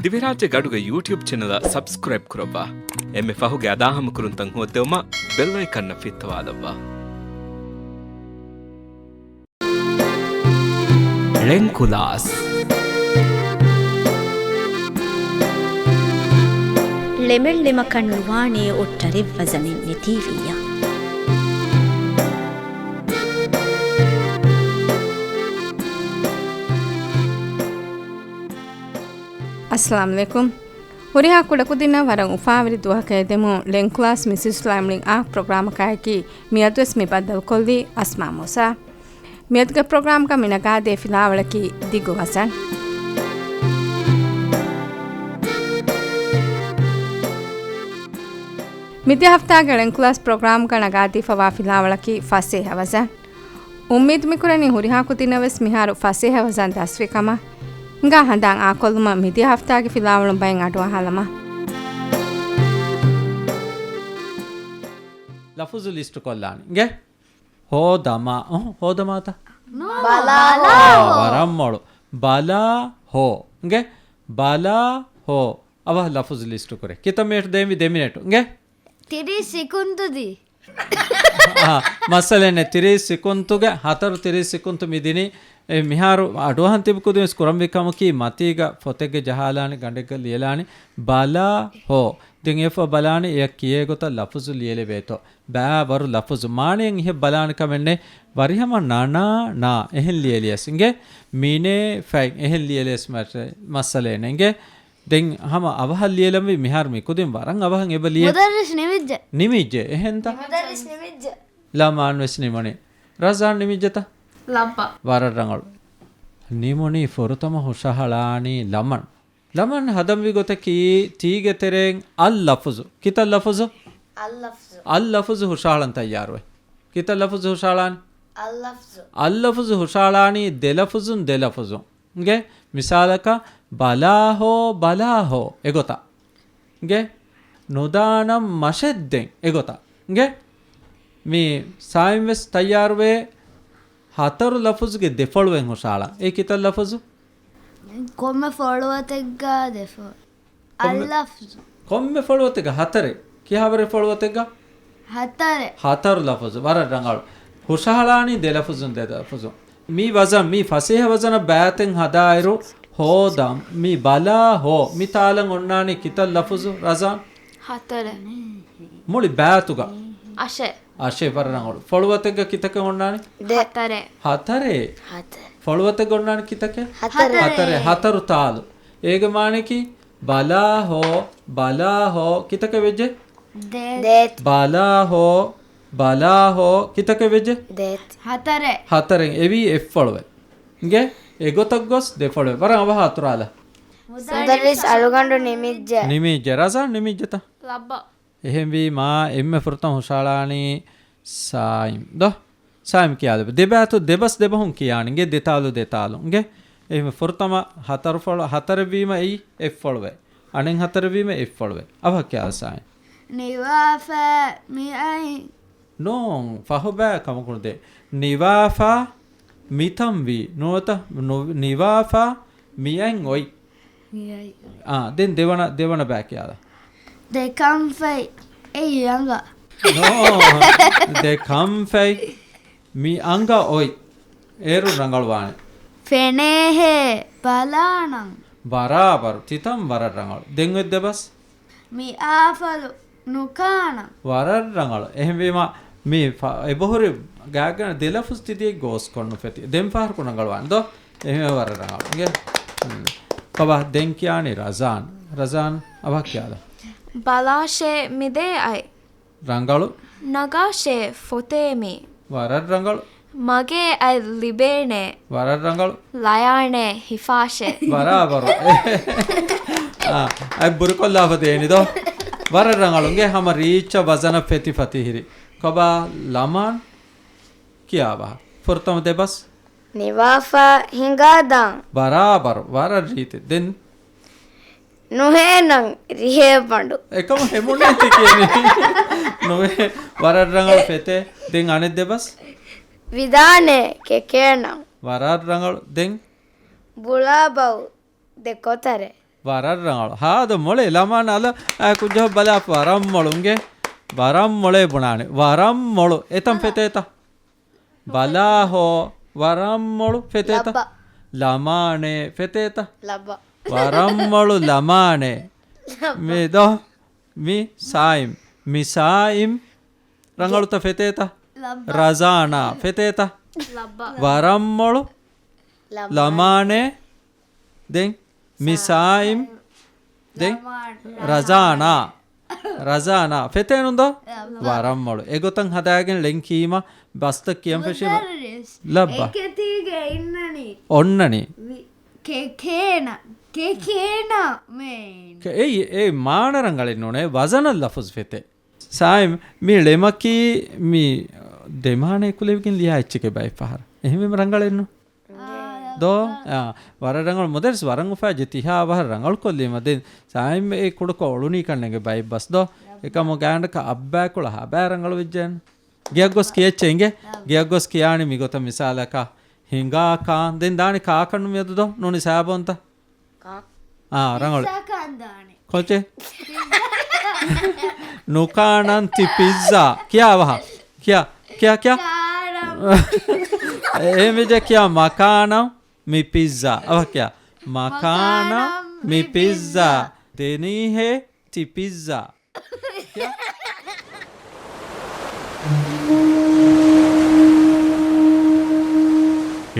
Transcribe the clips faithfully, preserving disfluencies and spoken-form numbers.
ދިވެހިރާއްޖެ ގަޑުގެ ޔޫޓިއުބް ޗެނަލަށް ސަބްސްކްރައިބް ކުރައްވާ. އެންމެ ފަހުގެ އަދާހަމަކުރުންތައް ހޯއްދެވުމަށް ބެލް އައިކަންއަށް ފިއްތަވާލައްވާ. ޅެންކުލާސް. ޅެމެއް ޅެމަކަށް ނުވާނޭ އޮށްޓަރެއް ވަޒަނެއް ނެތީވިއްޔާ. އައްސަލާމު ޢަލައިކުމް. ހުރިހާ ކުޑަކުދިންނަށް ވަރަށް އުފާވެރި ދުވަހަކަށް އެދެމުން، ޅެންކުލާސް މިސިސް ޅައިމްޅިން އާކް ޕްރޮގްރާމަކާއެކީ މިއަދުވެސް މި ބައްދަލުކޮށްލީ އަސްމާ މޫސާ. މިއަދުގެ ޕްރޮގްރާމްގަ މި ނަގާދޭ ފިލާވަޅަކީ ދިގު ވަޒަން. މިދިޔަ ހަފްތާގެ ޅެންކުލާސް ޕްރޮގްރާމްގަ ނަގާދީފަވާ ފިލާވަޅަކީ ފަސޭހަ ވަޒަން. އުއްމީދު މިކުރަނީ ހުރިހާ ކުދިންނަށް ވެސް މިހާރު ފަސޭހަ ވަޒަން ދަސްވި ކަމަށް. ހިނގާ ހަނދާން އާކޮށްލުމަށް މިދިޔަ ހަފްތާގެ ފިލާވަޅުން ބައެއް އަޑުއަހާލަމާ. ލަފުޒު ލިސްޓު ކޮށްލާނީ. އިނގޭ؟ ހޯދަމާ. އުހު، ހޯދަމާތަ؟ ބަލާ ހޯ. ވަރަށް މޮޅު. ބަލާ ހޯ. އިނގޭ؟ ބަލާ ހޯ. އަވަހަށް ލަފުޒު ލިސްޓު ކުރޭ. ކިތައް މިނެޓް ދޭންވީ؟ ދެ މިނެޓު. އިނގޭ؟ ތިރީސް ސިކުންތު ދީ. އާ، މައްސަލައެއް ނެތް. ތިރީސް ސިކުންތުގެ ހަތަރު ތިރީސް ސިކުންތު މި ދިނީ. އެ މިހާރު އަޑުއަހަން ތިބި ކުދިން ވެސް ކުރަންވީ ކަމަކީ، މަތީގަ ފޮތެއްގެ ޖަހާލާނީ، ގަނޑެއްގަ ލިޔެލާނީ، ބަލާ ހޯ. ދެން އެފަ ބަލާނީ އެޔަށް ކިޔޭ ގޮތަށް ލަފުޒު ލިޔެލެވޭތޯ. ބައިވަރު ލަފުޒު މާނައެއް އިހެއް ބަލާނެ ކަމެއް ނެތް. ވަރިހަމަ ނަނާ ނާ އެހެން ލިޔެލިޔަސް އިނގޭ. މިނޭ ފައިން އެހެން ލިޔެލިޔަސް މައްސަ-، މައްސަލައެއް ނެތް އިނގޭ. ދެން ހަމަ އަވަހަށް ލިޔެލަންވީ މިހާރު މި ކުދިން ވަރަށް އަވަހަށް އެބަ ލިޔެ. މުދައްރިސް ނިމިއްޖެ. ނިމިއްޖެ. އެހެންތަ؟ މުދައްރިސް ނިމިއްޖެ. ލަމާން ވެސް ނިމުނީ. ރަޒާން ނިމިއްޖެތަ؟ ލައްބަ. ވަރަށް ރަނގަޅު. ނިމުނީ ފުރަތަމަ ހުށަހަޅާނީ ލަމަން. ލަމަން ހަދަންވީ ގޮތަކީ ތީގެ ތެރެއިން އައްލަފުޒު. ކިތައް ލަފުޒު؟ އައްލަފުޒު. އައްލަފުޒު ހުށަހަޅަން ތައްޔާރުވޭ. ކިތައް ލަފުޒު ހުށަހަޅާނީ؟ އައްލަފުޒު. އައްލަފުޒު ހުށަހަޅާނީ ދެލަފުޒުން ދެލަފުޒުން. އިނގޭ؟ މިސާލަކަށް، ބަލާހޯ، ބަލާހޯ، އެގޮތަށް. އިނގޭ؟ ނުދާނަން މަށެއްދެން، އެގޮތަށް. އިނގޭ؟ މި ސާއިމް ވެސް ތައްޔާރުވޭ، ހަތަރު ލަފުޒުގެ ދެ ފޮޅުވެން ހުށަހަޅާ. އެ ކިތައް ލަފުޒު؟ ކޮންމެ ފޮޅުވަތެއްގަ ދެ ފޮ-، ކޮންމެ، އައްލަފުޒު. ކޮންމެ ފޮޅުވަތެއްގަ ހަތަރެއް. ކިހާވަރެއް ފޮޅުވަތެއްގަ؟ ހަތަރެއް. ހަތަރު ލަފުޒު. ވަރަށް ރަނގަޅު. ހުށަހަޅާނީ ދެ ލަފުޒުން ދެ ލަފުޒުން. މި ވަޒަން، މި ފަސޭހަ ވަޒަނަށް ބައިތެއް ހަދާއިރު، ހޯދަން، މި ބަލާ ހޯ، މި ތާލަން އޮންނާނީ ކިތައް ލަފުޒު، ރަޒާން؟ ހަތަރެއް. މުޅި ބައިތުގަ؟ އަށެއް. އަށެއް. ވަރަށް ރަނގަޅު. ފޮޅުވަތެއްގަ ކިތަކެއް އޮންނާނީ؟ ދެ. ހަތަރެއް. ހަތަރެއް. ހަތަރެއް. ފޮޅުވަތެއްގަ އޮންނާނީ ކިތަކެއް؟ ހަތަރެއް. ހަތަރެއް. ހަތަރު ތާލު. އޭގެ މާނައަކީ، ބަލާ ހޯ، ބަލާ ހޯ، ކިތަކެއް ވެއްޖެ؟ ދޭތް. ދޭތް. ބަލާ ހޯ، ބަލާ ހޯ، ކިތަކެއް ވެއްޖެ؟ ދޭތް. ހަތަރެއް. ހަތަރެއް. އެވީ އެއްފޮޅުވެ. އިނގޭ؟ އެގޮތަށް ގޮސް ދެފޮޅުވެ. ވަރަށް އަވަހަށް އަތުރާލާ. މުދައްރިސް އަޅުގަނޑު ނިމިއްޖެ. ނިމިއްޖެ. ރަޒާން ނިމިއްޖެތަ؟ ލައްބަ. އެހެންވީމާ، އެންމެ ފުރަތަމަ ހުށަހަޅާނީ ސާއިމް. ދޯ؟ ސާއިމް ކިޔާލަބަ. ދެބައިތު ދެބަސް ދެބަހުން ކިޔާނީ. އިނގޭ؟ ދެތާލު ދެތާލު. އިނގޭ؟ އެހެން ފުރަތަމަ ހަތަރު ފޮޅު، ހަތަރެއްވީމަ އެއީ އެއްފޮޅުވެ. އަނެއް ހަތަރެއްވީމަ އެއްފޮޅުވެ. އަވަހަށް ކިޔާލަ ސާއިމް. ނިވާފަ މިއައި. ނޯން، ފަހުބައި ކަމަކުނުދޭ. ނިވާފަ މިތަންވީ. ނުވަތަ ނު-، ނިވާފަ މިއައިން އޮތް. މިއައި. އާ، ދެން ދެވަނަ، ދެވަނަ ބައި ކިޔާލަ. ދެކަންފަތް އެއީ އަނގަ. ނޯ، ދެކަންފަތް މި އަނގަ އޮތް. އޭރު ރަނގަޅުވާނެ. ފެނޭހޭ ބަލާނަން. ބަރާބަރު، ތިތަން ވަރަށް ރަނގަޅު. ދެން އޮތް ދެބަސް. މި އާފަލު ނުކާނަން. ވަރަށް ރަނގަޅު. އެހެންވީމަ، މި ފަ-، އެބަހުރި ގާތްގަނޑަށް ދެލަފުޒު ތިދިޔައީ ގޯސްކޮށް ނުފެތި. ދެން ފަހަރަކު ރަނގަޅުވާނެ ދޯ؟ އެހެން ވަރަށް ރަނގަޅު. އިނގޭ؟ ކޮބާ ދެން ކިޔާނީ ރަޒާން. ރަޒާން އަވަހަށް ކިޔާލަ. ބަލާށޭ މި ދޭ އަތް. ރަނގަޅު. ނަގާށޭ ފޮތޭ މީ. ވަރަށް ރަނގަޅު. މަގޭ އަތް ލިބޭނޭ. ވަރަށް ރަނގަޅު. ލަޔާނޭ ހިފާށޭ. ބަރާބަރު. އާ، އަތް ބުރިކޮށްލާފަ ދޭނި ދޯ. ވަރަށް ރަނގަޅު. އިނގޭ ހަމަ ރީއްޗަށް ވަޒަނަށް ފެތި ފަތިހިރި. ކޮބާ ލަމާން ކިޔާ ބަހަށް. ފުރަތަމަ ދެބަސް. ނިވާފަ ހިނގާދާން. ބަރާބަރު. ވަރަށް ރީތި. ދެން. ނުހޭނަން ރިހޭ ބަނޑު. އެކަމަށް ހެމުނޭތި ކިޔަނީ. ނުވޭ، ވަރަށް ރަނގަޅު ފެތޭ. ދެން އަނެއް ދެބަސް. ވިދާނޭ ކެކޭނަން. ވަރަށް ރަނގަޅު. ދެން. ބުޅާބައު ދެ ކޮތަރެއް. ވަރަށް ރަނގަޅު. ހާދަ މޮޅޭ ލަމާނަ އަލަށް އައި ކުއްޖަކު ބަލާފަ ވަރަށް މޮޅު އިނގޭ. ވަރަށް މޮޅޭ ބުނާނެ. ވަރަށް މޮޅު. އެތަން ފެތޭތަ؟ ބަލާ ހޯ. ވަރަށް މޮޅު ފެތޭތަ؟ ލައްބަ. ލަމާނެ ފެތޭތަ؟ ލައްބަ. ވަރަށް މޮޅު ލަމާނެ. ލައްބަ. މި ދޯ. މި ސާއިމް. މި ސާއިމް. ރަނގަޅުތަ ފެތޭތަ؟ ލައްބަ. ރަޒާނާ ފެތޭތަ؟ ލައްބަ. ވަރަށް މޮޅު ލަމާނެ. ލަމާނެ. ދެން މި ސާ-، ސާއިމް. ދެން ލަމާން. ރަޒާނާ. ރަޒާނާ. ފެތޭނުން ދޯ؟ ލައްބަ. ވަރަށް މޮޅު. އެގޮތަށް ހަދާގެން ޅެން ކީމަ ބަސްތައް ކިޔަން ފެށީމަ. މުދައްރިސް. ލައްބަ. އެކެތީގެ އިންނަނީ. އޮންނަނީ. ވި-، ކެ-، ކޭނަ. ކެ-، ކޭނަ މޭން. ކެ-، އެއީ، އެ މާނަ ރަނގަޅެއް ނޫނޭ، ވަޒަނަށް ލަފުޒު ފެތޭ. ސާއިމް، މި ޅެމަކީ މި ދެމާނަ އެކުލެވިގެން ލިޔާ އެއްޗެކޭ ބައެއް ފަހަރަށް. އެހެންވީމަ ރަނގަޅެއްނު. ދޯ؟ އާ، ވަރަށް ރަނގަޅު މުދައްރިސް ވަރަށް އުފާ ޖެ ތިހާ އަވަހަށް ރަނގަޅު ކޮށްލީމަ ދެން ސާއިމް އެ ކުޑަކޮށް އޮޅުނީ ކަންނޭނގެ ބައެއް ބަސް ދޯ؟ އެކަމު ގާނޑަކަށް އައްބާކޮޅަށް ހަބާ ރަނގަޅު ވެއްޖެއެއްނު. ގެއަށް ގޮސް ކިޔައްޗޭ އިނގޭ؟ ގެއަށް ގޮސް ކިޔާނީ މިގޮތަށް މިސާލަކަށް ހިނގާ ކާން. ދެން ދާނީ ކާކަށްނު މިއަދު ދޯ؟ ނޫނީ ސާބޯންތަ؟ ކާ. އާ، ރަނގަޅު. ޕިއްޒާ ކާން ދާނެ. ކޮޗެ؟ ނުކާނަން ތި ޕިއްޒާ. ކިޔާ އަވަހަށް. ކިޔާ، ކިޔާ، ކިޔާ. ކާނަން. އެ، އެހެން ވެއްޖެ ކިޔާ މަކާނަން މި ޕިއްޒާ. އަވަހަށް ކިޔާ. މަކާނަން މި މި ޕިއްޒާ. ޕިއްޒާ. ދެނީހޭ ތި ޕިއްޒާ.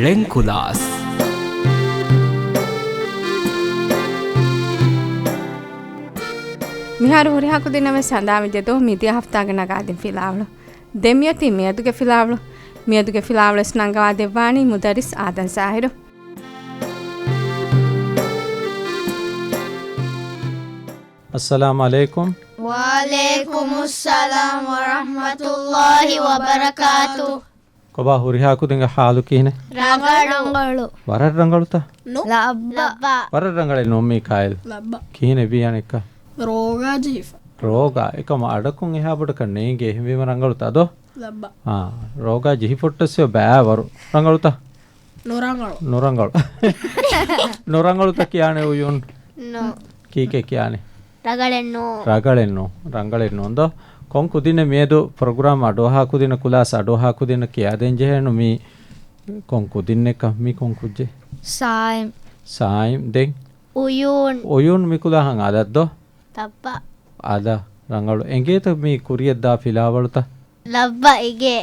ޅެން ކުލާސް. މިހާރު ހުރިހާ ކުދިންނަށް ވެސް ހަނދާންވެއްޖެ ދޯ، މިދިޔަ ހަފްތާގެ ނަގާދިން ފިލާވަޅު. ދެން މިއޮތީ މިއަދުގެ ފިލާވަޅު. މިއަދުގެ ފިލާވަޅު ވެސް ނަންގަވާ ދެއްވާނީ މުދައްރިސް އާދަން ޒާހިރު. އައްސަލާމު ޢަލައިކުމް. ވަޢަލައިކުމުއްސަލާމް ވަރަޙްމަތުﷲ ވަބަރަކާތު. ކޮބާ ހުރިހާ ކުދިންގެ ޙާލު ކިހިނެއް؟ ރަނގަޅު. ވަރަށް ރަނގަޅުތަ؟ ނު. ލައްބަ. ވަރަށް ރަނގަޅެއް ނޫން މީކާއިލް. ލައްބަ. ކިހިނެއް ވީ އަނެއްކާ؟ ރޯގާ ޖެހިފަ. ރޯގާ. އެކަމަ އަޑަކުން އެހާ ބޮޑަކަށް ނޭނގޭ. އެހެންވީމަ ރަނގަޅުތަ ދޯ؟ ލައްބަ. އާ، ރޯގާ ޖެހިފޮއްޓަސް ބައިވަރު. ރަނގަޅުތަ؟ ނުރަނގަޅު. ނުރަނގަޅު. ނުރަނގަޅުތަ ކިޔާނެ އުޔޫން؟ ނޯ. ކީކޭ ކިޔާނެ؟ ރަނގަޅެއް ނޫން. ރަނގަޅެއް ނޫން. ރަނގަޅެއް ނޫން ދޯ. ކޮން ކުދިންނެއް މިއަދު ޕްރޮގްރާމް އަޑުއަހާ ކުދިންނަށް ކުލާސް އަޑުއަހާ ކުދިންނަށް ކިޔާދޭން ޖެހޭނު މީ ކޮން ކުދިންނެއްކަ؟ މީ ކޮން ކުއްޖެއް؟ ސާއިމް. ސާއިމް ދެން؟ އުޔޫން. އުޔޫން މި ކުލާހަން އަލަށް ދޯ؟ ލައްބަ. އަލަށް ރަނގަޅު. އެނގޭތަ މީ ކުރިޔަށްދާ ފިލާވަޅުތައް؟ ލައްބަ އެނގޭ.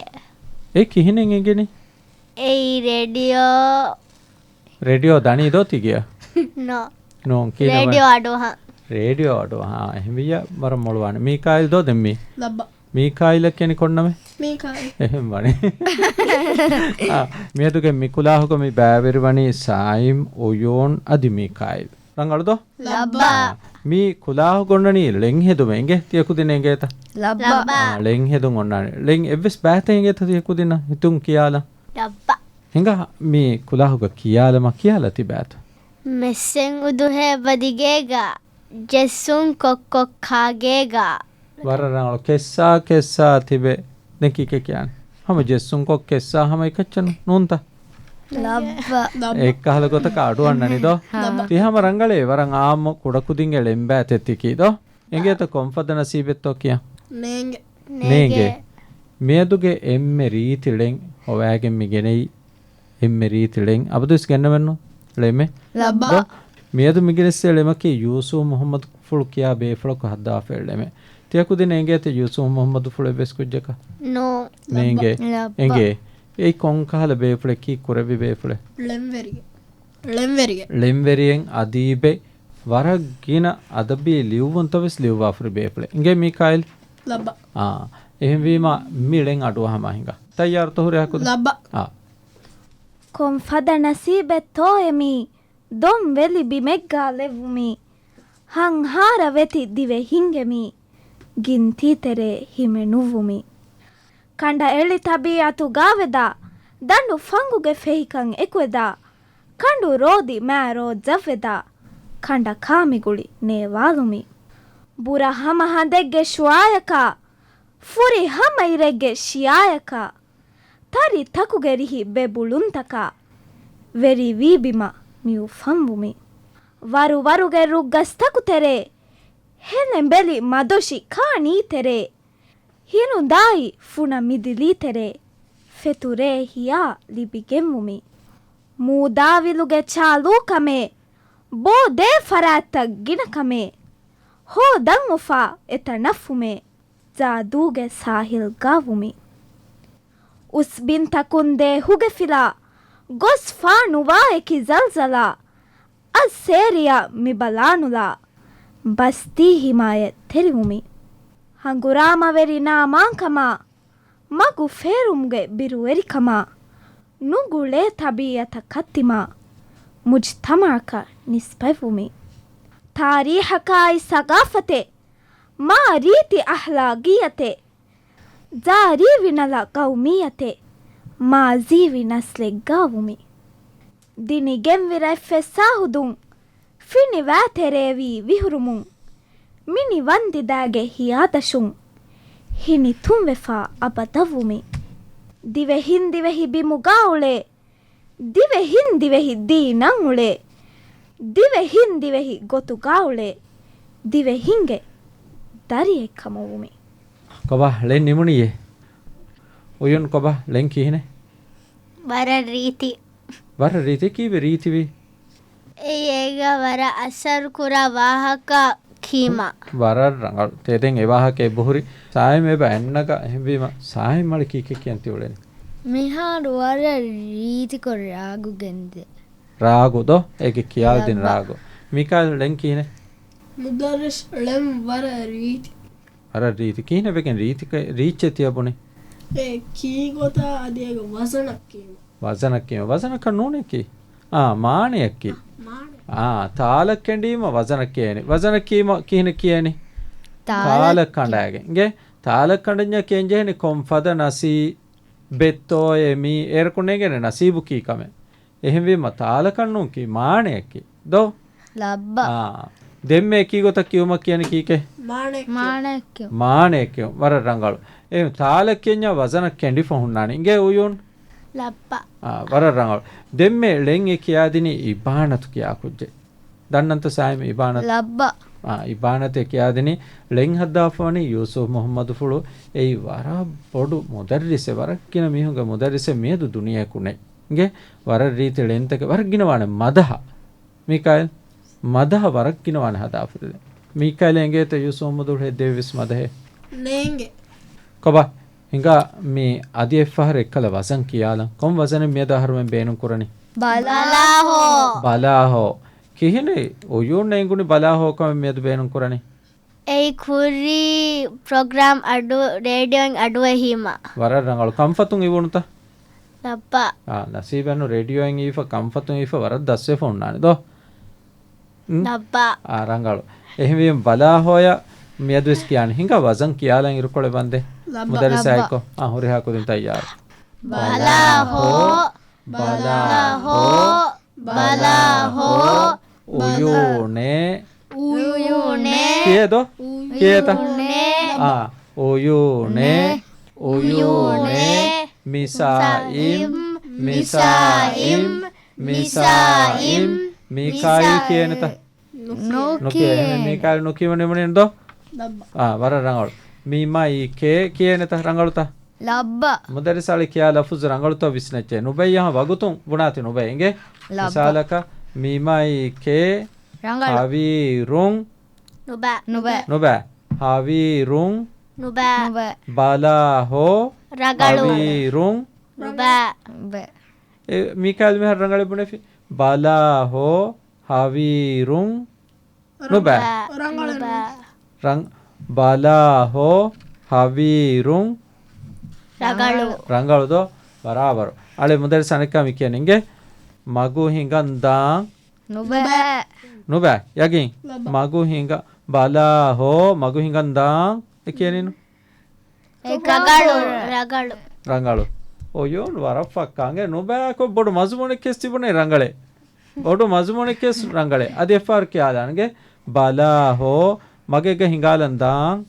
އެ ކިހިނެއް އެނގެނީ؟ އެއީ ރޭޑިއޯ. ރޭޑިއޯ ދަނީ ދޯ ތި ގެޔަށް؟ ނޯ. ނޫން، ކިހިނެއް ވަނީ؟ ރޭޑިއޯ އަޑުއަހަން. ރޭޑިއޯ އަޑުއަހަން. އާ، އެހެންވިއްޔާ ވަރަށް މޮޅުވާނެ. މީކާއިލް ދޯ ދެން މީ؟ ލައްބަ. މީކާއިލަށް ކިޔަނީ ކޮން ނަމެއް؟ މީކާއިލް. އެހެން ވަނީ. އާ، މިއަދުގެ މި ކުލާހުގަ މި ބައިވެރިވަނީ ސާއިމް، އުޔޫން އަދި މީކާއިލް. ރަނގަޅު ދޯ؟ ލައްބަ. އާ، މި ކުލާހުގަ އޮންނަނީ ޅެން ހެދުމެއް އިނގޭ. ތިޔަ ކުދިން އެނގޭތަ؟ ލައްބަ. އާ، ޅެން ހެދުން އޮންނާނެ. ޅެން އެއްވެސް ބައިތައް އެނގޭތަ ތިޔަ ކުދިންނަށް ހިތުން ކިޔާލަން؟ ލައްބަ. ހިނގާ މި ކުލާހުގަ ކިޔާލަމާ ކިޔާލާ ތިބޭތަ؟ މެއްސެން އުދުހޭ ބަދިގޭގަ، ޖެއްސުން ކޮއްކޮއް ކާގޭގަ. ވަރަށް ރަނގަޅު. ކެއްސާ ކެއްސާ ތިބެ. ދެން ކީކޭ ކިޔާނެ؟ ހަމަ ޖެއްސުން ކޮއް ކެއްސާ ހަމަ އެކައްޗެއް ނޫންތަ؟ ލައްބަ. އެއްކަހަލަ ގޮތަކަށް އަޑު އަންނަނީ ދޯ؟ ހާ. ތި ހަމަ ރަނގަޅޭ ވަރަށް އާއްމު ކުޑަކުދިންގެ ޅެންބައިތެއް ތިކީ ދޯ؟ އެނގޭތަ ކޮންފަދަ ނަސީބެއްތޯ ކިޔަން؟ ނޭނގެ. ނޭނގެ. ނޭނގެ. މިއަދުގެ އެންމެ ރީތި ޅެން ހޮވާގެން މި ގެނައީ. އެންމެ ރީތި ޅެން. އަބަދުވެސް ގެންނަމެއްނު ޅެމެއް. ލައްބަ. ދޯ؟ މިއަދު މި ގެނެއްސޭ ޅެމަކީ ޔޫސުފް މުޙައްމަދުފުޅު ކިޔާ ބޭފުޅަކު ހައްދާފައި ޅެމެއް. ތިޔަ ކުދިން އެނގޭތަ ޔޫސުފް މުޙައްމަދުފުޅު އެއްވެސް ކުއްޖަކަށް؟ ނޯ. ނޭނގެ. ލައްބަ. އެނގޭ. އެއީ ކޮން ކަހަލަ ބޭފުޅެއް ކީއް ކުރެއްވި ބޭފުޅެއް؟ ޅެންވެރިއެއް. ޅެންވެރިއެއް. ޅެންވެރިއެއް އަދީބެއް ވަރަށް ގިނަ އަދަބީ ލިޔުއްވުންތައް ވެސް ލިޔުއްވާފަ ހުރި ބޭފުޅެއް. އިނގޭ މީކާއިލް؟ ލައްބަ. އާ، އެހެންވީމަ މި ޅެން އަޑުއަހަމާ ހިނގާ. ތައްޔާރުތޯ ހުރިހާ ކުދިން؟ ލައްބަ. އާ. ކޮން ފަދަ ނަސީބެއްތޯއޭ މީ؟ ދޮން ވެލި ބިމެއްގާ ލެއްވުމީ. ހަންހާރަ ވެތި ދިވެ ހިނގެމީ. ގިންތީތެރޭ ހިމެނުއްވުމީ. ކަނޑައެޅި ތަބީއަތުގާވެދާ، ދަނޑު ފަންގުގެ ފެހިކަން އެކުވެދާ، ކަނޑު ރޯދި މާ ރޯއްޖަށްވެދާ، ކަނޑަކާ މިގުޅި ނޭވާލުމީ. ބުރަ ހަމަ ހަނދެއްގެ ޝުއާޔަކާ، ފުރި ހަމަ އިރެއްގެ ޝިޔާޔަކާ، ތަރި ތަކުގެ ރިހި ބެބުޅުންތަކާ، ވެރިވީ ބިމަށް މި އުފަންވުމީ. ވަރު ވަރުގެ ރުއްގަސްތަކު ތެރޭ، ހެލެން ބެލި މަދޮށި ކާނީ ތެރޭ، ހިނުންދާއި ފުނަ މިދިލީ ތެރޭ، ފެތުރޭ ހިޔާ ލިބިގެންވުމި. މޫދާވިލުގެ ޗާލޫކަމޭ، ބޯ ދޭ ފަރާތްތައް ގިނަކަމޭ، ހޯދަން އުފާ އެތަނަށް ފުމޭ، ޖާދޫގެ ސާހިލްގާ ވުމި. އުސްބިންތަކުން ދޭ ހުގެފިލާ، ގޮސް ފާނުވާ އެކި ޒަލްޒަލާ، އައްސޭރިއަށް މިބަލާނުލާ، ބަސްތީ ހިމާޔަތްތެރިވުމި. ހަނގުރާމަވެރި ނާމާންކަމާ، މަގު ފޭރުމުގެ ބިރުވެރިކަމާ، ނުގުޅޭ ތަބީއަތަށް ކައްތިމާ، މުޖްތަމަޢަކަށް ނިސްބަތްވުމި. ތާރީހަކާއި ސަގާފަތެއް، މާ ރީތި އަހްލާގިއްޔަތެއް، ޖާރީވި ނަލަ ގައުމިއްޔަތެއް، މާޒީވި ނަސްލެއްގާ ވުމި. ދިނިގެންވި ރަތް ފެއްސާހުދުން، ފިނިވާތެރޭވީ ވިހުރުމުން، މިނިވަންދިދާގެ ހިޔާދަށުން، ހިނިތުންވެފާ އަބަދަށްވުމި. ދިވެހިން ދިވެހި ބިމުގާ އުޅޭ، ދިވެހިން ދިވެހި ދީނަށް އުޅޭ، ދިވެހިން ދިވެހި ގޮތުގާ އުޅޭ، ދިވެހިންގެ ދަރިއެއްކަމަށްވުމި. ކޮބާ ޅެން ނިމުނީއޭ؟ އުޔުން ކޮބާ ޅެން ކިހިނެއް؟ ވަރަށް ރީތި. ވަރަށް ރީތި ކީއްވެ ރީތިވީ؟ އެއީ އޭގަ ވަރަށް އަސަރުކުރާ ވާހަކަ ކީމަ. ވަރަށް ރަނގަޅު. ތޭދެން އެ ވާހަކަ އެބަހުރި ސާއިމް އެބަ އަންނަގަ އެހެންވީމަ ސާއިމް އަޅި ކީކޭ ކިޔަން ތިއުޅެނީ؟ މިހާރު ވަރަށް ރީތިކޮށް ރާގު ގެންދޭ. ރާގު ދޯ؟ އޭގެ ކިޔާލަދިން ލައްބަ. ރާގު. މިކާލް ޅެން ކިހިނެއް؟ މުދައްރިސް ޅެން ވަރަށް ރީތި. ވަރަށް ރީތި. ކިހިނެއް ވެގެން ރީތި ކަ-، ރީއްޗެއް ތިޔަބުނީ؟ އެ ކީ ގޮތާ އަދި އޭގެ ވަޒަނަށް ކީމަ. ވަޒަނަކީ، ވަޒަނަކަށް ނޫނޭކީ. އާ، މާނަޔަކީ. މާނަ. އާ، ތާލަ ކެނޑީމަ ވަޒަނަ ކިޔޭނެ. ވަޒަނަ ކީމަ ކިހިނެއް ކިޔޭނެ؟ ތާލަ ތާލަ ކި- ކަނޑާގެން. ގެ ތާލަ ކަނޑަންޏާ ކިޔަންޖެހޭނެ ކޮން ފަދަ ނަސީ، ބެއްތޯއޭ މީ، އޭރަކު ނޭނގޭނެ ނަސީބު ކީ ކަމެއް. އެހެންވީމަ ތާލަކަށް ނޫން ކީ، މާނަޔަކީ. ދޯ؟ ލައްބަ. އާ. ދެންމެ އެކީ ގޮތަށް ކިޔުމަށް ކިޔަނީ ކީކޭ؟ މާނަ ކިޔުން. މާނަ ކިޔުން. މާނަ ކިޔުން. ވަރަށް ރަނގަޅު. އެ ތާލަ ކިޔަންޏާ ވަޒަނަ ކެނޑިފަ ހުންނާނެ. އިނގޭ އުޔޫން؟ ލައްބަ. އާ، ވަރަށް ރަނގަޅު. ދެންމެ ޅެން އެ ކިޔާދިނީ އިބާނަތު ކިޔާ ކުއްޖެއް. ދަންނަންތަ ސާއިމް އިބާނަތު؟ ލައްބަ. އާ، އިބާނަތެއް ކިޔާދިނީ ޅެން ހައްދާފަވަނީ ޔޫސުފް މުޙައްމަދުފުޅު. އެއީ ވަރަށް ބޮޑު މުދައްރިސެއް، ވަރަށް ގިނަ މީހުންގެ މުދައްރިސެއް މިއަދު ދުނިޔެއަކު ނެތް. އިނގޭ ވަރަށް ރީތި ޅެންތަކެއް، ވަރަށް ގިނަވާނެ މަދަހަ. މީކާއިލް، މަދަހަ ވަރަށް ގިނަވާނެ ހަދާފަ. މީކާއިލް އެނގޭތަ ޔޫސުފް މުޙައްމަދު ހެއްދެވިސް މަދަހެއް؟ ނޭނގެ. ކޮބާ، ހިނގާ މި އަދި އެއްފަހަރު އެއްކަލަ ވަޒަން ކިޔާލަން. ކޮން ވަޒަނެއް މިއަދު އަހަރުމެން ބޭނުން ކުރަނީ؟ ބަލާހޯ. ބަލާހޯ. ކިހިނެއް އުޔޫން އެނގުނީ ބަލާހޯ ކަމެއް މިއަދު ބޭނުން ކުރަނީ؟ އެއީ ކުރީ ޕްރޮގްރާމް އަޑު، ރޭޑިއޯއިން އަޑުއެހީމަ. ވަރަށް ރަނގަޅު. ކަންފަތުން އިވުނުތަ؟ ލައްބަ. އާ، ނަސީބެއްނު ރޭޑިއޯއިން އީފަ، ކަންފަތުން އީފަ، ވަރަށް ދަސްވެފަ ހުންނާނެ ދޯ؟ އުން؟ ލައްބަ. އާ، ރަނގަޅު. އެހެންވީމަ ބަލާހޯޔަށް މިއަދުވެސް ކިޔާނެ. ހިނގާ ވަޒަން ކިޔާލަން އިރުކޮޅެއް ވަންދެ. ލައްބަ. މުދައްރިސާއެއްކޮށް. އާ، ހުރިހާ ކުދިން ތައްޔާރު. ބަލާހޯ، ބަލާހޯ، ބަލާހޯ، އުޔޫނޭ. އުޔޫނޭ. ކިޔޭ ދޯ؟ ކިޔޭތަ؟ އުޔޫނޭ. އާ، އުޔޫނޭ. އުޔޫނޭ. މިސާއިމް. މިސާއިމް. މިސާއިމް. މީކާއިލް ކިޔޭނެތަ؟ ނުކިޔޭ. ނުކިޔޭ. އެހެން މީކާއިލް ނުކިޔެވުނީ ނުވަނީ ދޯ؟ ލައްބަ. އާ، ވަރަށް ރަނގަޅު. މީމާއި ކޭ ކިޔޭނެތަ؟ ރަނގަޅުތަ؟ ލައްބަ. މުދައްރިސް އަޅި ކިޔާ ލަފުޒު ރަނގަޅުތޯ ވިސްނައްޗޭ. ނުބައި އަހަ ވަގުތުން ބުނާތި ނުބައި އިނގޭ. ލައްބަ. މިސާލަކަށް، މީމާއި ކޭ. ރަނގަޅު. ހަވީރުން. ނުބަ. ނުބަ. ނުބަ. ހަވީރުން. ނުބަ. ނުބަ. ބަލާހޯ. ރަނގަޅު. ހަވީރުން. ނުބަ. ނުބަ. އެ، މީކާއިލް މިހާރު ރަނގަޅެއް ބުނެފި. ބަލާހޯ. ހަވީރުން. ނުބަ. ނުބަ. ރަނގަޅު. ރަން-، ބަލާހޯ. ހަވީރުން. ރަނގަޅު. ރަނގަޅު ދޯ؟ ބަރާބަރު. އަޅެ މުދައްރިސް އަނެއްކާ މި ކިޔަނީ އިނގޭ. މަގު ހިނގަން ދާން. ނުބަ. ނުބަ. ޔަގީން. ނުބަ. މަގު ހިނގަ-، ބަލާހޯ. މަގު ހިނގަން ދާން. އެ ކިޔަނީނު؟ ރަނގަޅު، ރަނގަޅު. ރަނގަޅު. އޮޔޯން ވަރަށް ފައްކާ އިނގޭ. ނުބައިކޮށް ބޮޑު މަޒުމޫނެއްކެސް ތިބުނޭ ރަނގަޅޭ. ބޮޑު މަޒުމޫނެއްކެސް ރަނގަޅޭ. އަދި އެއްފަހަރު ކިޔާލާން އިނގޭ. ބަލާހޯ، މަގެއްގަ ހިނގާލަން ދާން.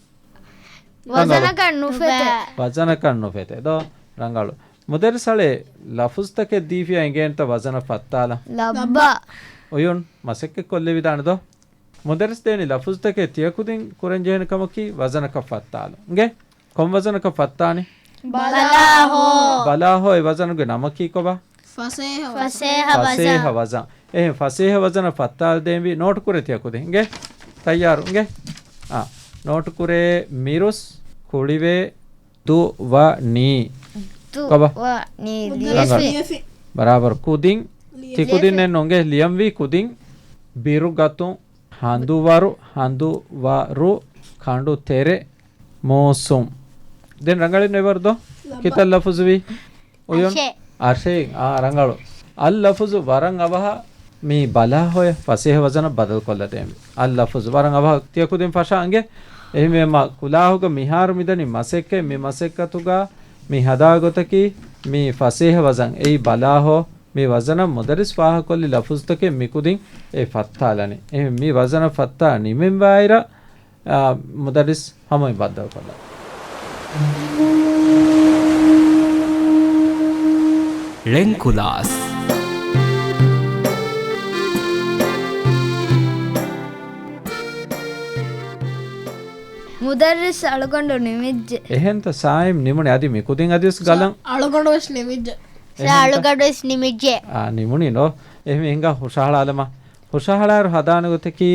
ވަޒަނަކަށް ނުފެތޭ. ވަޒަނަކަށް ނުފެތޭ ދޯ؟ ރަނގަޅު. މުދައްރިސް އަޅެ ލަފުޒުތަކެއް ދީފިޔާ އިނގޭނެތަ ވަޒަނަށް ފައްތާލަން؟ ލައްބަ. އޮޔުން މަސައްކަތް ކޮށްލެވިދާނެ ދޯ؟ މުދައްރިސް ދޭނީ ލަފުޒުތަކެއް ތިޔަ ކުދިން ކުރަން ޖެހޭނެ ކަމަކީ ވަޒަނަކަށް ފައްތާލުން. އިނގޭ؟ ކޮން ވަޒަނަކަށް ފައްތާނީ؟ ބަލާހޯ. ބަލާހޯ އެ ވަޒަނުގެ ނަމަކީ ކޮބާ؟ ފަސޭހަ ވަޒަން. ފަސޭހަ ވަޒަން. އެހެން ފަސޭހަ ވަޒަނަށް ފައްތާލަދޭންވީ ނޯޓު ކުރޭ ތިޔަ ކުދިން. އިނގޭ؟ ތައްޔާރު އިނގޭ؟ އާ، ނޯޓު ކުރޭ މިރުސް ކުޅިވޭ ދުވަނީ. ކޮބާ؟ ދުވަނީ. ރަނގަޅު. ލިޔެފި. ބަރާބަރު ކުދިން. ތި ކުދިންނެއް ނޫން އިނގޭ ލިޔަންވީ ކުދިން. ބިރުގަތުން. ހަނދުވަރު، ހަނދުވަރު، ކަނޑު ތެރެ، މޫސުން. ދެން ރަނގަޅެއް ނުވޭ ދޯ؟ ލައްބަ. ކިތައް ލަފުޒުވީ؟ އޮޔުން؟ އަށެއް. އަށެއް. އާ، ރަނގަޅު. އައްލަފުޒު ވަރަށް އަވަހަށް މި ބަލާހޯއަށް ފަސޭހަ ވަޒަނަށް ބަދަލުކޮށްލަދޭންވީ. އައްލަފުޒު ވަރަށް އަވަހަށް ތިޔަ ކުދިން ފަށާ އިނގޭ. އެހެންވީމަ ކުލާހުގަ މިހާރު މިދަނީ މަސައްކަތް، މި މަސައްކަތުގަ މި ހަދާ ގޮތަކީ މި ފަސޭހަ ވަޒަން އެއީ ބަލާހޯ. މި ވަޒަނަށް މުދައްރިސް ފާހަގަކޮށްލި ލަފުޒުތަކެއް މިކުދިން އެ ފައްތާލަނީ. އެހެން މި ވަޒަނަށް ފައްތާ ނިމެންވާއިރަށް، އާ، މުދައްރިސް ހަމައިން ބައްދަލުކޮށްލާ. ޅެން ކުލާސް. މުދައްރިސް އަޅުގަނޑު ނިމިއްޖެ. އެހެންތަ ސާއިމް ނިމުނީ އަދި މިކުދިން އަދިވެސް ގަލަން. ސާ، އަޅުގަނޑުވެސް ނިމިއްޖެ. ސާ، އެހެންތަ؟ އަޅުގަނޑުވެސް ނިމިއްޖެ. އާ، ނިމުނީ ނޯ. އެހެން ހިނގާ ހުށަހަޅާލަމާ. ހުށަހަޅާއިރު ހަދާނެ ގޮތަކީ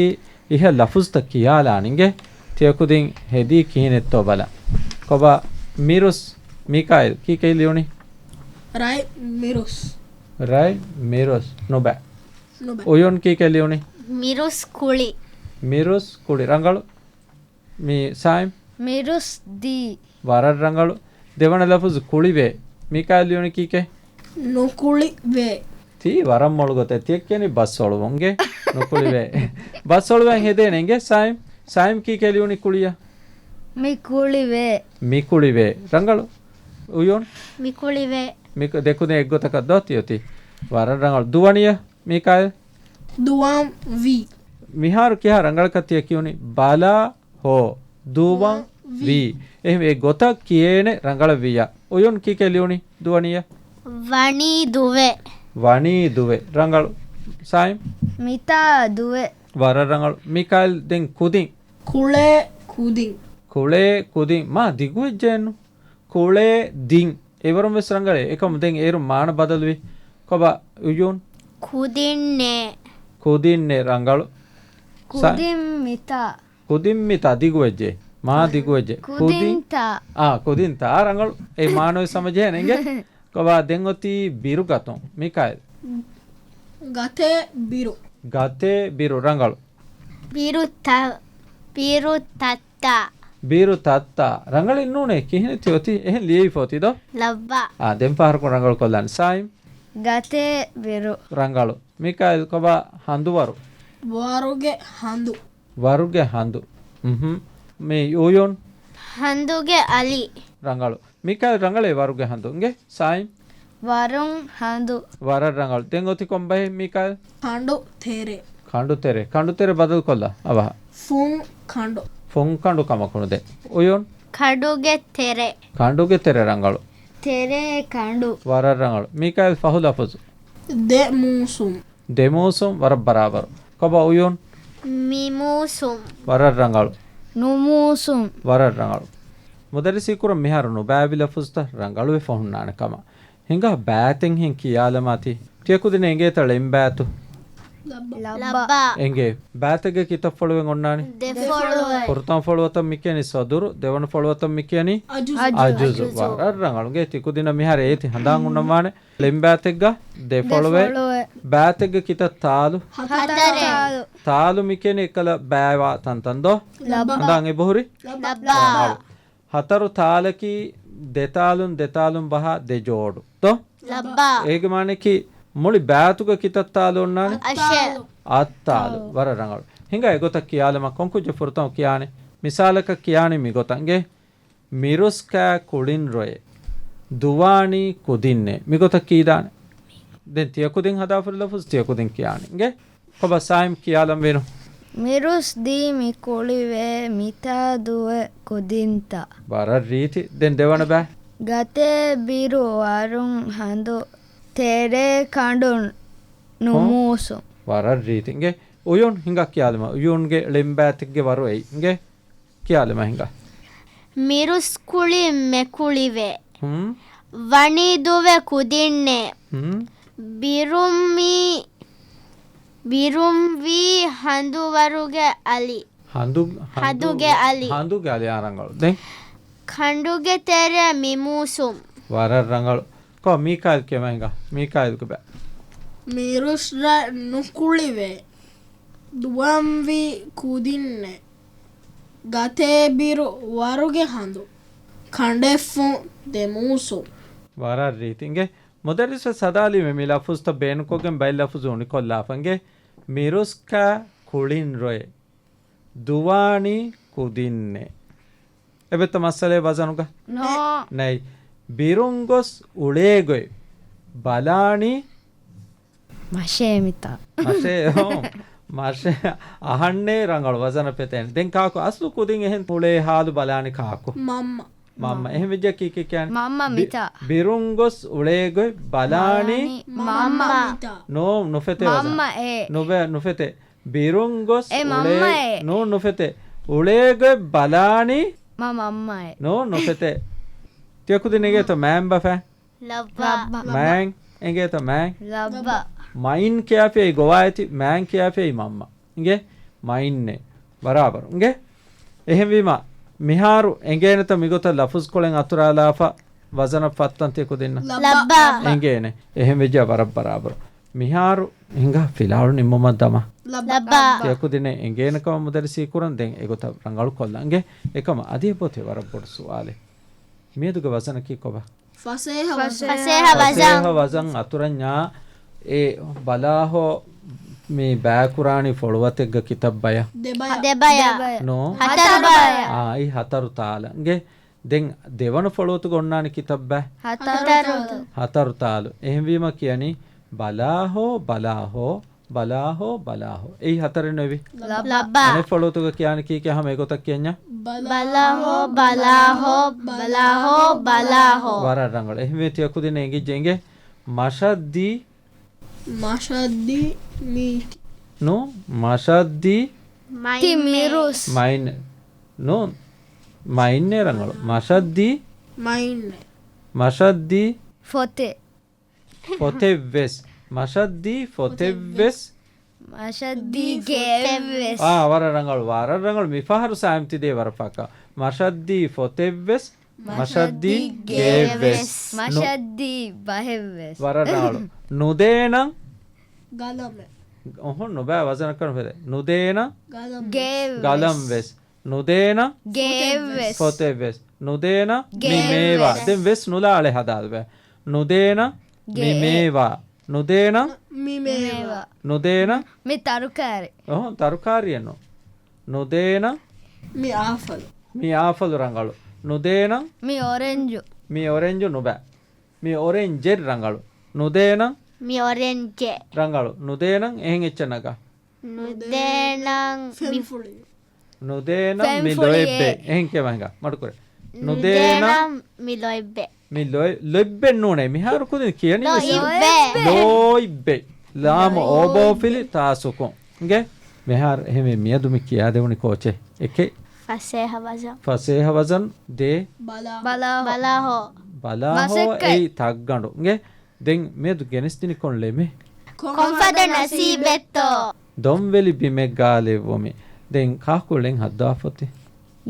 އިހަށް ލަފުޒުތައް ކިޔާލާން އިނގޭ. ތިޔަ ކުދިން ހެދީ ކިހިނެއްތޯ ބަލަން. ކޮބާ؟ މިރުސް. މީކާއިލް ކީކޭ ލިޔުނީ؟ ރަތް މިރުސް. ރަތް މިރުސް. ނުބަ. ނުބަ. އޮޔުން ކީކޭ ލިޔުނީ؟ މިރުސް ކުޅި. މިރުސް ކުޅި. ރަނގަޅު. މި ސާއިމް؟ މިރުސް ދީ. ވަރަށް ރަނގަޅު. ދެވަނަ ލަފުޒު ކުޅިވޭ. މީކާއިލް ލިޔުނީ ކީކޭ؟ ނުކުޅިވޭ. ތީ ވަރަށް މޮޅު ގޮތެއް. ތިޔަ ކިޔަނީ ބަސްއޮޅުވުން އިނގޭ. ނުކުޅިވޭ. ބަސްއޮޅުވަން ހެދޭނެ އިނގޭ ސާއިމް. ސާއިމް ކީކޭ ލިޔުނީ ކުޅިއަށް؟ މި ކުޅިވޭ. މި ކުޅިވޭ. ރަނގަޅު. އުޔޫން؟ މި ކުޅިވޭ. މި ކު-، ދެކުދިން އެއްގޮތަކަށް ދޯ ތިއޮތީ. ވަރަށް ރަނގަޅު. ދުވަނިޔަށް މީކާއިލް؟ ދުވަން ވީ. މިހާރު ކިހާ ރަނގަޅަކަށް ތިޔަ ކިޔުނީ؟ ބަލާ ހޯ. ދުވަން ވީ. ވީ. އެހެން އެ ގޮތަށް ކިޔޭނެ ރަނގަޅަށް ވިއްޔާ. އުޔުން ކީކޭ ލިޔުނީ ދުވަނިޔަށް؟ ވަނީ ދުވެ. ވަނީ ދުވެ. ރަނގަޅު. ސާއިމް؟ މިތާ ދުވެ. ވަރަށް ރަނގަޅު. މީކާއިލް ދެން ކުދިން. ކުޅޭ ކުދިން. ކުޅޭ ކުދިން. މާ ދިގުވެއްޖެއެއްނު. ކުޅޭ ދިން. އެވަރުން ވެސް ރަނގަޅޭ. އެކަމު ދެން އޭރު މާނަ ބަދަލުވި. ކޮބާ އުޔޫން؟ ކުދިންނޭ. ކުދިންނޭ ރަނގަޅު. ސާ-، ކުދިން މިތާ. ކުދިން މިތާ ދިގުވެއްޖެ. މާ ދިގުވެއްޖެ. ކުދިން. ކުދިންތާ. އާ، ކުދިންތާ. ރަނގަޅު. އެ މާނަވެސް ހަމަޖެހޭނެ އިނގޭ. ކޮބާ ދެން އޮތީ ބިރުގަތުން. މީކާއިލް. ގަތޭ ބިރު. ގަތޭ ބިރު. ރަނގަޅު. ބިރު ތަ-، ބިރު ތައް ތާ. ބިރު ތައްތާ. ރަނގަޅެއް ނޫނޭ. ކިހިނެއް ތި އޮތީ؟ އެހެން ލިޔެވިފަ އޮތީ ދޯ؟ ލައްބަ. އާ، ދެން ފަހަރަކުން ރަނގަޅު ކޮށްލާނެ. ސާއިމް؟ ގަތޭ ބިރު. ރަނގަޅު. މީކާއިލް ކޮބާ ހަނދުވަރު؟ ވަރުގެ ހަނދު. ވަރުގެ ހަނދު. އުހު. މި އުޔުން؟ ހަނދުގެ އަލި. ރަނގަޅު. މީކާއިލް ރަނގަޅޭ ވަރުގެ ހަނދު. އިނގޭ ސާއިމް؟ ވަރުން ހަނދު. ވަރަށް ރަނގަޅު. ދެން އޮތީ ކޮން ބަހެއް މީކާއިލް؟ ކަނޑު ތެރެ. ކަނޑު ތެރެ. ކަނޑު ތެރެ ބަދަލުކޮށްލާ އަވަހަށް. ފުން ކަނޑު. ފުން ކަނޑު ކަމަކު ނުދޭ. އުޔުން؟ ކަނޑުގެ ތެރެ. ކަނޑުގެ ތެރެ ރަނގަޅު. ތެރޭ ކަނޑު. ވަރަށް ރަނގަޅު. މީކާއިލް ފަހު ލަފުޒު. ދެ މޫސުން. ދެ މޫސުން ވަރަށް ބަރާބަރު. ކޮބާ އުޔުން؟ މި މޫސުން. ވަރަށް ރަނގަޅު. ނު މޫސުން. ވަރަށް ރަނގަޅު. މުދައްރިސީ ކުރަން މިހާރު ނުބައިވި ލަފުޒުތައް ރަނގަޅުވެފަ ހުންނާނެ ކަމަށް. ހިނގާ ބާތެއްހެން ކިޔާލަމާތި. ތިޔަ ކުދިންނަށް އެނގޭތަ ޅެންބާތު؟ ލައްބަ. ލައްބަ. އެނގޭ. ބާތެއްގެ ކިތައް ފޮޅުވެން އޮންނާނީ؟ ދެ ފޮޅުވެ. ފުރަތަމަ ފޮޅުވަތަށް މި ކިޔަނީ ސަދުރު، ދެވަނަ ފޮޅުވަތަށް މި ކިޔަނީ؟ އަޖުޒު. އަޖުޒު. އަޖުޒު. ވަރަށް ރަނގަޅު. އިނގޭ ތި ކުދިންނަށް މިހާރު އޭތި ހަނދާން ހުންނަންވާނެ. ޅެންބާތެއްގަ ދެ ދެ ފޮޅުވެ. ފޮޅުވެ. ބާތެއްގެ ކިތައް ތާލު؟ ހަތަރެއް. ތާލު މި ކިޔަނީ އެއްކަލަ ބާވާ ތަންތަން ދޯ؟ ލައްބަ. ހަނދާން އެބަހުރި؟ ލައްބަ. ރަނގަޅު. ހަތަރު ތާލަކީ ދެތާލުން ދެތާލުން ބަހާ ދެ ޖޯޑު. ތޯ؟ ލައްބަ. އޭގެ މާނައަކީ މުޅި ބާތުގަ ކިތައް ތާލު އޮންނާނެ؟ އަށެއް. އަށްތާލު. އަށްތާލު. ވަރަށް ރަނގަޅު. ހިނގާ އެގޮތަށް ކިޔާލަމާ ކޮން ކުއްޖެއް ފުރަތަމަ ކިޔާނީ؟ މިސާލަކަށް ކިޔާނީ މިގޮތަށް އިނގޭ. މިރުސްކާ ކުޅިން ރޮއެ. ދުވާނީ ކުދިންނޭ. މިގޮތަށް ކީދާނެ. ދެން ތިޔަ ކުދިން ހަދާފަ ހުރި ލަފުޒު ތިޔަ ކުދިން ކިޔާނީ. އިނގޭ؟ ކޮބާ ސާއިމް ކިޔާލަން ވީނު؟ މިރުސް ދީ މި ކުޅިވޭ މިތާ ދުވެ ކުދިންތައް. ވަރަށް ރީތި. ދެން ދެވަނަ ބައި. ގަތޭ ބިރު ވަރުން ހަނދު ތެރޭ ކަނޑުން ނުމޫސުން. ވަރަށް ރީތި. އިނގޭ އުޔޫން ހިނގާ ކިޔާލަމާ. އުޔޫންގެ ޅިނބާތެއްގެ ވަރު އެއީ. އިނގޭ ކިޔާލަމާ ހިނގާ. މިރުސް ކުޅިން މެ ކުޅިވޭ. ހުން. ވަނީ ދުވެ ކުދިންނޭ. ހުން. ބިރުން މީ، ބިރުން ވީ ހަނދުވަރުގެ އަލި. ހަނދު-، ހަނދު-، ހަނދުގެ އަލި. ހަނދުގެ އަލި އާ ރަނގަޅު. ދެން؟ ކަނޑުގެ ތެރެ މި މޫސުން. ވަރަށް ރަނގަޅު. ކޮ މީކާއިލް ކިޔަމަ ހިނގާ. މީކާއިލްގެ ބައި. މިރުސް ރަށް ނުކުޅިވޭ. ދުވަންވީ ކުދިންނެ. ގަތޭ ބިރު ވަރުގެ ހަނދު. ކަނޑެއްފުން ދެ މޫސުން. ވަރަށް ރީތި. އިނގޭ މުދައްރިސް ސަދާލީމެ މި ލަފުޒުތައް ބޭނުންކޮށްގެން ބައެއް ލަފުޒު އުނިކޮށްލާފަ. އިނގޭ މިރުސްކާ ކުޅިން ރޮއެ. ދުވާނީ ކުދިންނެ. އެބެތަ މައްސަލައެއް ވަޒަނުގަ؟ ނޯ. ނެތް. ބިރުން ގޮސް އުޅޭގޮތް ބަލާނީ. މަށޭ މިތާ. މަށޭ، އޯ. މަށޭ އަހަންނޭ ރަނގަޅު ވަޒަނަށް ފެތޭނެ. ދެން ކާކު އަސްލު ކުދިން އެހެން އުޅޭ ހާލު ބަލާނީ ކާކު؟ މަންމަ. މަންމަ. އެހެން ވެއްޖެ ކީކޭ ކިޔާނީ؟ މަންމަ ބި-، މިތާ. ބިރުން ގޮސް އުޅޭގޮތް ބަލާނީ. ބަލާނީ މަންމަ. ނޯ، ނުފެތޭ ވަޒަން. މަންމަ އޭ. ނުބެ-، ނުފެތޭ. ބިރުން ގޮސް އެ އުޅޭ-، މަންމައޭ. ނޫން ނުފެތޭ. އުޅޭގޮތް ބަލާނީ. މަ މަންމައޭ. ނޫން ނުފެތޭ. ތިޔަ ކުދިން އެނގޭތޯ މައިން ބަފަ؟ ލައްބަ. ލައްބަ. މައިން އެނގޭތޯ މައިން؟ ލައްބަ. މައިން ކިޔާފިޔައީ ގޮވާ އެތި، މައިން ކިޔާފިޔައީ މަންމަ. އިނގޭ؟ މައިންނޭ. ބަރާބަރު. އިނގޭ؟ އެހެންވީމަ، މިހާރު އެނގޭނެތަ މިގޮތަށް ލަފުޒުކޮޅެއް އަތުރާލާފަ ވަޒަނަށް ފައްތަން ތިޔަ ކުދިންނަށް؟ ލައްބަ. އެނގޭނެ. އެހެން ވެއްޖާ ވަރަށް ބަރާބަރު. މިހާރު ހިނގާ ފިލާވަޅު ނިންމުމަށް ދަމާ. ލައްބަ. ތިޔަ ކުދިންނެއް އެނގޭނެ ކަމަށް މުދައްރިސީ ކުރަން ދެން އެގޮތަށް ރަނގަޅު ކޮށްލަން. އިނގޭ؟ އެކަމަށް އަދި އެބައޮތޭ ވަރަށް ބޮޑު ސުވާލެއް. މިއަދުގެ ވަޒަނަކީ ކޮބާ؟ ފަސޭހަ ވަޒަން. ފަސޭހަ ވަޒަން. ފަސޭހަ ވަޒަން އަތުރަންޏާ އެ ބަލާހޯ މި ބައިކުރާނީ ފޮޅުވަތެއްގަ ކިތައް ބަޔަށް؟ ދެބަޔަށް. ދެބަޔަށް. ދެބަޔަށް. ނޯ. ހަތަރު ބަޔަށް. އާ، އެއީ ހަތަރު ތާލަ. އިނގޭ؟ ދެން ދެވަނަ ފޮޅުވަތުގަ އޮންނާނީ ކިތައް ބައެއް؟ ހަތަރު. ހަތަރު. ހަތަރު ތާލު. އެހެންވީމަ ކިޔަނީ ބަލާހޯ، ބަލާހޯ، ބަލާހޯ، ބަލާހޯ. އެއީ ހަތަރެއް ނުވެވި؟ ލައްބަ. ލައްބަ. އަނެއް ފޮޅުވަތުގަ ކިޔާނީ ކީކޭ ހަމަ އެގޮތަށް ކިޔަންޏާ؟ ބަލާހޯ، ބަލާހޯ، ބަލާހޯ، ބަލާހޯ. ވަރަށް ރަނގަޅު. އެހެންވެ ތިޔަ ކުދިންނަށް އެނގިއްޖެ އިނގޭ. މަށަށްދީ. މަށަށްދީ މީ. ނޫ، މަށަށްދީ. މައިން. ތި މިރުސް. މައިން. ނޫ، މައިންނޭ ރަނގަޅު. މަށަށްދީ. މައިން. މަށަށްދީ. ފޮތެއް. ފޮތެއްވެސް. މަށަށްދީ ފޮތެއްވެސް. މަށަށްދީ ގެއެއްވެސް. އާ، ވަރަށް ރަނގަޅު، ވަރަށް ރަނގަޅު. މިފަހަރު ސާމް ތިދޭ ވަރަށް ފައްކާ. މަށަށްދީ ފޮތެއްވެސް. މަށަށްދީ ގެއެއްވެސް. ނު-، މަށަށްދީ ބަހެއްވެސް. ވަރަށް ރަނގަޅު. ނުދޭނަން. ގަލަމެއް. އޮހޮ، ނުބައި ވަޒަނަކަށް ނުފެދޭ. ނުދޭނަން. ގަލަމެއް. ގެއެއްވެސް. ގަލަމްވެސް. ނުދޭނަން. ގެއެއްވެސް. ފޮތެއްވެސް. ނުދޭނަން. މި ގެއެއްވެސް. މޭވާ. ދެން ވެސް ނުލާ އަޅެ ހަދާލުބެ. ނުދޭނަން. މި ގެއެއް. މޭވާ. ނުދޭނަން. މި މޭވާ. ނުދޭނަން. މި ތަރުކާރި. އޮހޮ، ތަރުކާރިއެއް ނޫން. ނުދޭނަން. މި އާފަލު. މި އާފަލު ރަނގަޅު. ނުދޭނަން. މި އޮރެންޖު. މި އޮރެންޖު ނުބަ. މި އޮރެންޖެއް ރަނގަޅު. ނުދޭނަން. މި އޮރެންޖެއް. ރަނގަޅު. ނުދޭނަން އެހެން އެއްޗެއް ނަގާ. ނުދޭނަން މި ފެންފުޅި. ނުދޭނަން މި ފެންފުޅިއޭ. ލޮއެއްބެ. އެހެން ކިޔަމަ ހިނގާ. މަޑުކުރޭ. ނުދޭނަން. ނުދޭނަން މި ލޮއެއްބެ. މި ލޮއެ-، ލޮއެއްބެއް ނޫނޭ. މިހާރު ކުދިން ކިޔަނީ ވެސް ލޮއިއްބެ. ލޯއިއްބެ. ލާމު އޯބޯ ފިލި ތާ ސުކުން. އިނގޭ؟ މިހާރު އެހެންވެ މިއަދު މި ކިޔާދެވުނީ ކޯޗެއް؟ އެކެއް. ފަސޭހަ ވަޒަން. ފަސޭހަ ވަޒަން ދޭ. ބަލާހޯ. ބަލާހޯ. ބަލާހޯ މަސައްކަތް. އެއީ ތައްގަނޑު. އިނގޭ؟ ދެން މިއަދު ގެނެސްދިނީ ކޮން ޅެމެއް؟ ކޮންފަދަ ނަސީބެއްތޯ؟ ދޮންވެލި ބިމެއްގާ ލެއްވުމި. ދެން ކާކު ޅެން ހައްދާފަތި؟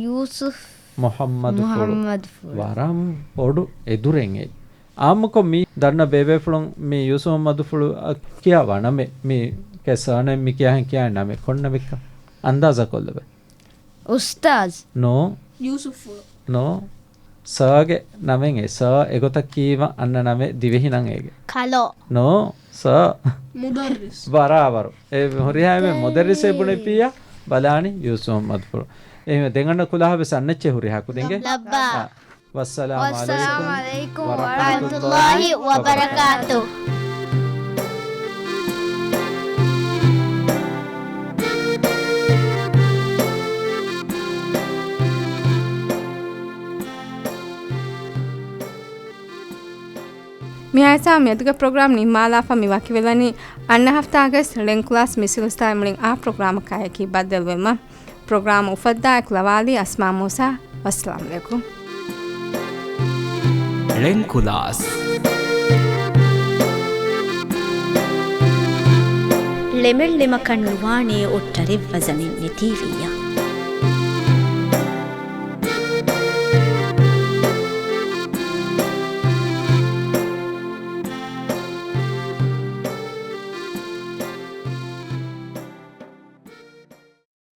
ޔޫސުފް މުޙައްމަދުފުޅު. މުޙައްމަދުފުޅު. ވަރަށް ބޮޑު އެދުރެއް އެއީ. އާއްމުކޮށް މި ދަންނަ ބޭބޭފުޅުން މި ޔޫސުފް މުޙައްމަދުފުޅު އަށް ކިޔާ ވަނަމެއް، މި ކެ ސާނެ މި ކިޔާހެން ކިޔާ ނަމެއް ކޮން ނަމެއްކަ؟ އަންދާޒާ ކޮށްލަބަ. އުސްތާޒް. ނޯ. ޔޫސުފްފުޅު. ނޯ. ސާގެ ނަމެއް އެ ސާ އެގޮތަށް ކީމަ އަންނަ ނަމެއް ދިވެހި ނަން އޭގެ. ކަލޯ. ނޯ. ސާ. މުދައްރިސް. ބަރާބަރު. އެ ހުރިހާ އެންމެ މުދައްރިސް އެބުނެފިއްޔާ ބަލާނީ ޔޫސުފް މުޙައްމަދުފުޅު. އެހެންވެ ދެން އަންނަ ކުލާހަށް ވެސް އަންނަ އެއްޗެއް ހުރިހާ ކުދިންގެ. ލައްބަ. އާ. ވައްސަލާމު ވައްސަލާމު ޢަލައިކުމް ޢަލައިކުމް ވަރަޙްމަތުﷲި ވަބަރަކާތުހު. މިހާތާ މިއަދުގެ ޕްރޮގްރާމް ނިންމާލާފަ މި ވަކިވެލަނީ އަންނަ ހަފްތާގެ ޅެންކުލާސް މިސިލުސްތާއި މުޅިން އާ ޕްރޮގްރާމަކާއެކީ. ބައްދަލުވުމަށް ޕްރޮގްރާމް އުފައްދާ އެކުލަވާލީ އަސްމާ މޫސާ. ވައްސަލާމް ޢަލައިކުމް. ޅެންކުލާސް. ޅެމެއްޅެމަކަށް ނުވާނޭ އޮއްޓަރެއް ވަޒަނެއް ނެތީވިއްޔާ.